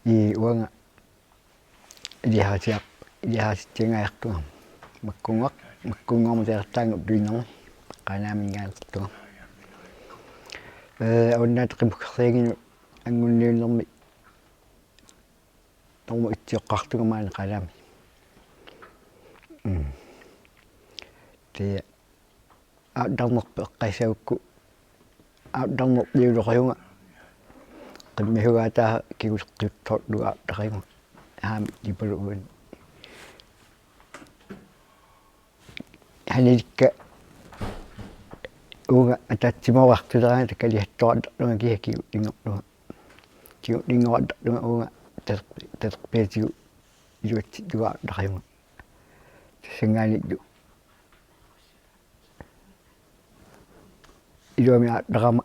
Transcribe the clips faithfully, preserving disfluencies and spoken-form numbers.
Ii, uanga iliarisiaq-, iliarisitsiangaartunga. Makkunngor-, makkunngormat teertaangut piinermi Qaanaaminngaanneertunga. Ee, unnuap qimukkerliaginut angunniunnermi normu itsioqqartunga maani Qaanaami. Mm. Tee aattarnerput eqqassagukku aattarnerpiuloriunga qimmihugaataa kiguleqqiuttorlugu aattarivunga. Aamma ipaluun. Hanilikka uunga ataatsimoorartuleraangata kaliattoraarlunga kia kigulinngorlunga. Kigulinngorarlunga uunga talerp-, talerpiatigut iluatsittugut aattarivunga. Tassanngaanniillu iluamik aattarama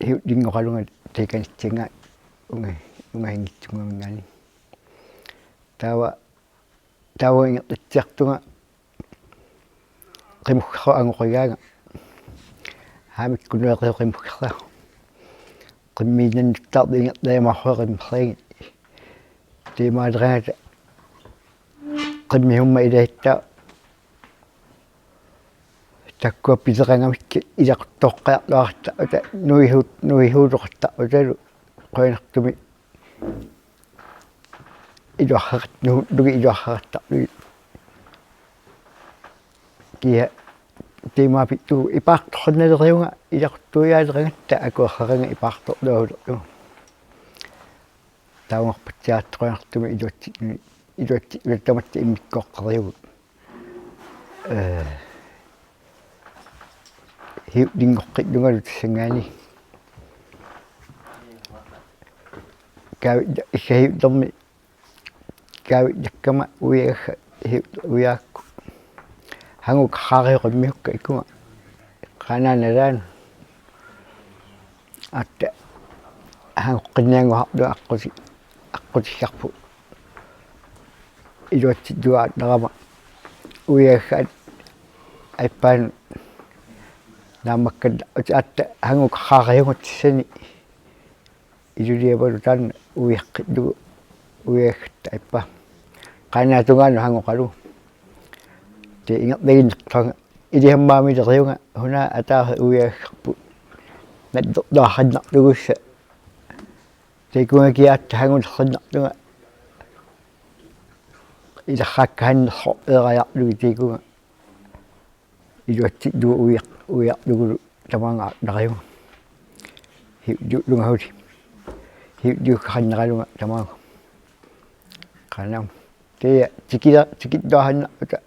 hiullinngoqalunga takanitsinga unga-, ungasinngitsunnguaminngaanniit. Taava, taava ingerlatsiartunga qimuggerlugu angoqigaanga. Aamma ikkunnuiqqiu qimuggerlugu. Qimmiinnannittaartoq ingerlajumaarpunga qimmerlugit. Taamaaleraangata qimmihummat ilagitta taakkua pileqangamikkit ilaquttoqqaarluarutta uta nuihuut-, nuihuutoqartarlutalu qujanartumik iluarseqat-, nuhunnuki iluarseqartarlugit. Kia taamaapittugut ipaartoqannaleriunga ilaquttuiaalerangatta akuerseqanga ipaartorluarulerlugu. Taamaappassuit qujanartumik iluatsi-, iluatsi-, iluatsinnut tamatta immikkoortariugut. Ee, hiullinngoqqillungalu tassanngaanniit. Kaavi-, issa hiullermi kaavillakkama uiagassi hi-, uiagakku. Hangukkarraariuq qimmihukka ikunga. Qaanaanalaanut. Atta hanguqqinniannguarlugu aqquti-, aqqutissaarput. Iluatsittugut aattarama uiagassi aappaanut naammakkatta uti atta hangukkarraariugut tassani. Iluliapalu taanna uiaqqillugu uiagassi aappaat. Qaanaatungaanut hangoqalugu. Tee ingerlaginnartuunga iliammaamileriunga una ataaseq uiagassarput. Nallerluarsinnarlugussa. Tee ikunga kia atta hangulersinnarlunga. Ilarraakkaannersoq eerajarlugit tee ikunga. Iluatsittugut uiaq-, uiarlugulu tamaanga aattarivunga. Hiulliullunga suli. Hiulliussaqarneralunga tamaanga. Qaanaami. Tee tikila-, tikilluarsinnarluta.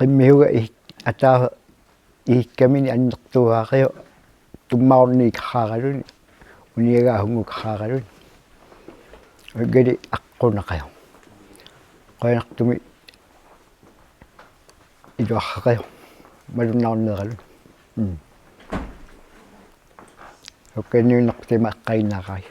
Qimmihuga ihik-, ataaseq ihikkamini annertuugaariu tummarunniikkarraaraluni. Uniagaa hungukkarraaraluni. Ugali aqqunaqajo. Qujanartumik iluarseqajo. Malunnarunneeraluni. Mm. Ukaniunneq timaqqainnarai.